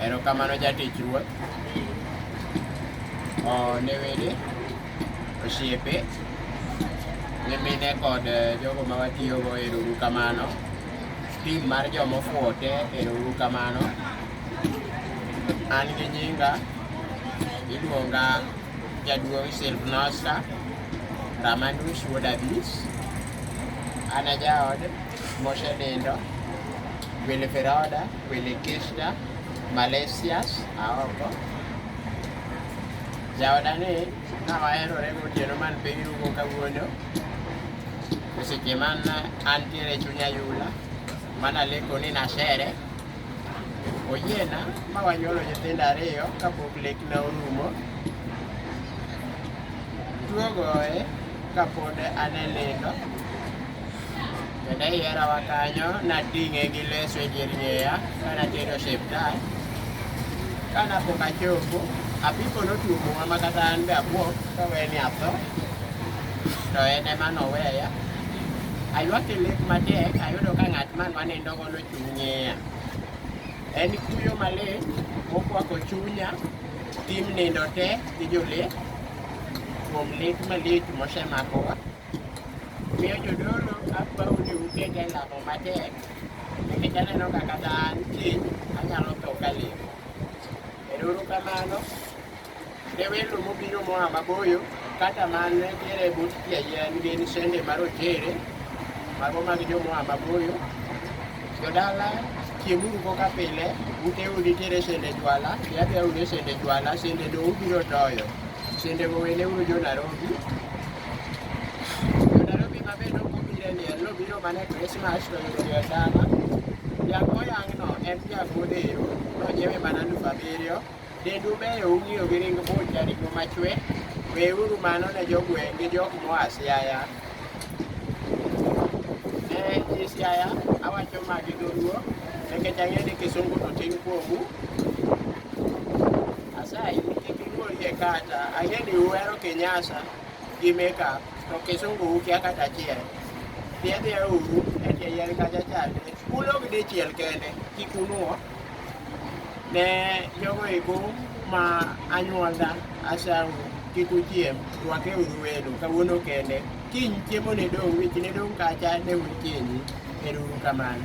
Erokamano jatich Ruoth. O ne wede, osiepe, nyimine kod jogo ma watiyogo ero uru kamano. Tim mar joma ofuwo te ero uru kamano. An gi nyinga iluonga jaduong' Silvnosta Ramanus wuod Abis. An e jaod mosenindo Wilfredoda Wilikishta Malesias Aoko. Jaoda ni nawaherore gotieno man piny rumo kawuono. E seche man antiere e chuny ayula manaleko ni nashere oyiena ma wanyuolo nyithindo ariyo kapok lekna orumo. Tuo goye kapod an e nindo kendo e iherawa kanyo nating'e gi leso e dier ng'eya kanatere osiptal. Kanapok achopo, apiko notuomowa ma kata an be abuok kawe ni atho to en ema noweya. Aywak e lek matek, ayudo ka ng'at man wanindogo nochung' ng'iya. En kuyo malit mokwako chunya, tim nindo te gi jolek kuom lit malich mosemakowa. Miyo jodolo akwau ni uket e lamo matek nikech aneno ka kata an kiny anyalo tho kalemo. Ero kamano ne welo mobiro moa maboyo kata man nitiere but tie yien gin sende marochere mago mag jomoa maboyo. Jodala chiemuru kaka pile, uteu nitiere sende jwala, dhi adhiya uru e sende jwala, sende do ubiro toyo. Sende go weneuru jo Nairobi. Jo Nairobi ma bende ok obiro e liel, nobiro mana e Christmas to yudo liel dala. Dhiang' moyang'no en dhiang' modhero, nonyiewe mana 7000. Dendu beyo ung'iyo gi ring bucha, ring'o machwe. Weuru mano ne jogweng' gi jok moa Siaya. Ne ji Siaya, awacho ma gi dholuo, nikech ang'e ni kisungu to tin kuomu. Asayi ni kik iluorie kata, ang'e ni uhero kinyasa gi makeup, to kisungu ukia kata achiel. Dhi adhiya uru e tie yien kacha chande, ulog dichiel kende, kik unuo. Ne jogo eko ma anyuolna asau kik uchiem, rwakeuru welo kawuono kende. Kiny chiemo ne dong', wich ne dong' kacha ne un kinyi. Ero uru kamano.